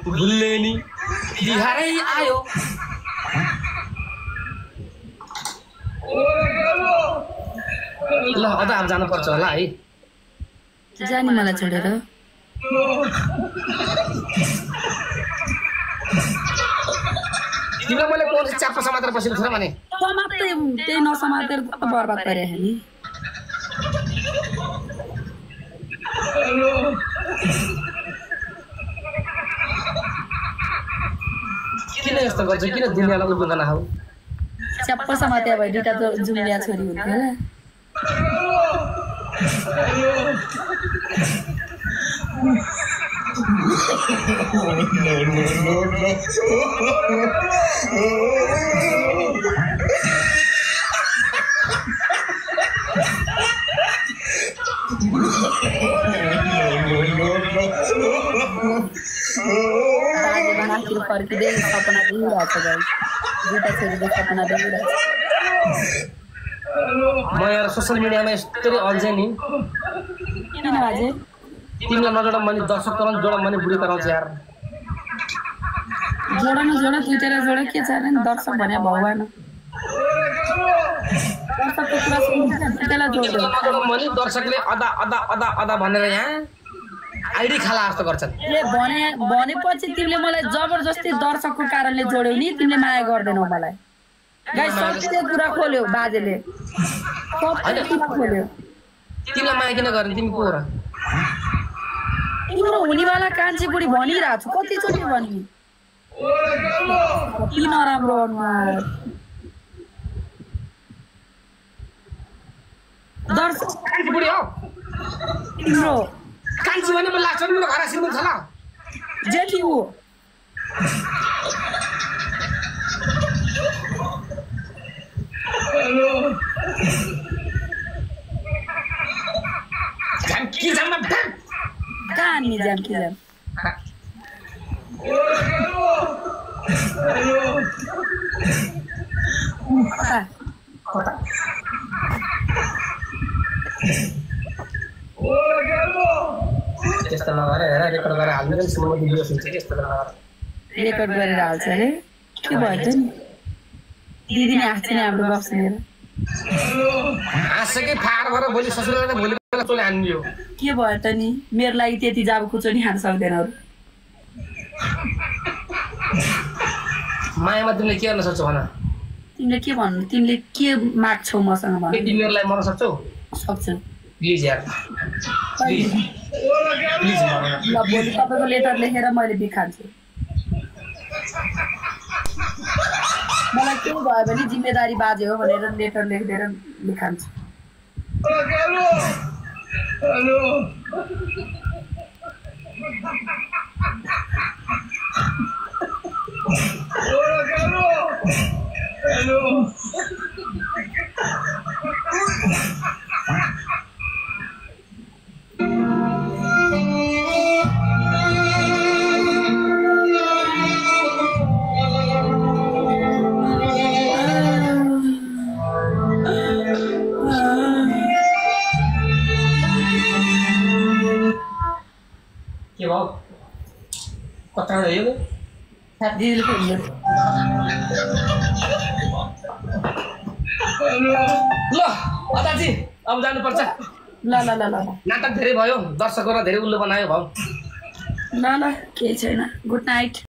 भुल्ले नि बिहारै आयो ल अब जानु पर्छ होला है जानी मलाई छोडेर तिमीलाई मैले कोन च्याप्पा समातेर बसेको छु र भने समात्दै त्यही नसमातेर त बर्बाद गरे हामी किन यस्तो गर्छ किन दुनियाँलाई उल्टो गर्न खाऊ च्याप्पा समाते भए दुईटा जुम्लिया छोरी हुन्थ्यो होला फर्किँदै सपना देखिरहेको छ गाई दुईटा छोरीले सपना देखिरहेको म यहाँ सोसियल मिडियामा यस्तरी अल्झेँ नि किन बाजे तिमीलाई नजोडा मैले दर्शक कराउँछु जोडा मैले बुढी कराउँछु यार जोडा न जोडा दुईटा जोडा के छ अरे दर्शक भने भगवान दर्शकको कुरा सुन्दैन दुईटालाई जोड्यो मैले दर्शकले अदा अदा अदा अदा भनेर यहाँ आइडी खाला जस्तो गर्छन् ए भनेपछि तिमीले मलाई जबरजस्ती दर्शकको कारणले जोड्यौ नि तिमीले माया गर्दैनौ मलाई गाइस सबै कुरा खोल्यो बाजेले सबै कुरा खोल्यो तिमीलाई माया किन गर्ने तिमी को हो र तिम्रो हुनेवाला कान्छी बुढी भनिरहेको छु कतिचोटि भनि कति नराम्रो अनुहार दर्शक कान्छी बुढी हो तिम्रो कान्छी भने मलाई लाग्छ मेरो घर श्रीमन्त छ ल जेठी हो हेलो जानकी जानमा कहाँ नि जानकी जाम त्यस्तो नगरे हेर रेकर्ड गरेर हाल्नु नि सुन्नु भिडियो सुन्छ कि यस्तो नगरे रेकर्ड गरेर हाल्छ अरे के भयो त नि दिदी नि हाँस्छ नि हाम्रो गफ सुनेर हाँसेकै फार भएर भोलि ससुराले भोलि बेला चोले हान्दियो के भयो त नि मेरो लागि त्यति जाब कुचो नि खान सक्दैन अरू मायामा तिमीले के गर्न सक्छौ भन तिमीले के भन्नु तिमीले के माग्छौ मसँग भन तिमीहरूलाई मर्न सक्छौ सक्छौ प्लिज यार प्लिज प्लिज ल भोलि तपाईँको लेटर लेखेर मैले देखान्छु मलाई के भयो भने जिम्मेदारी बाजे हो भनेर लेटर लेखिदिएर देखान्छु के भयो कता गयो दिदीले खोल्नु ल अदाजी अब जानुपर्छ ल ल ल ल नाटक धेरै भयो दर्शकहरुलाई धेरै उल्लु बनायो भाउ ल ल केही छैन गुड नाइट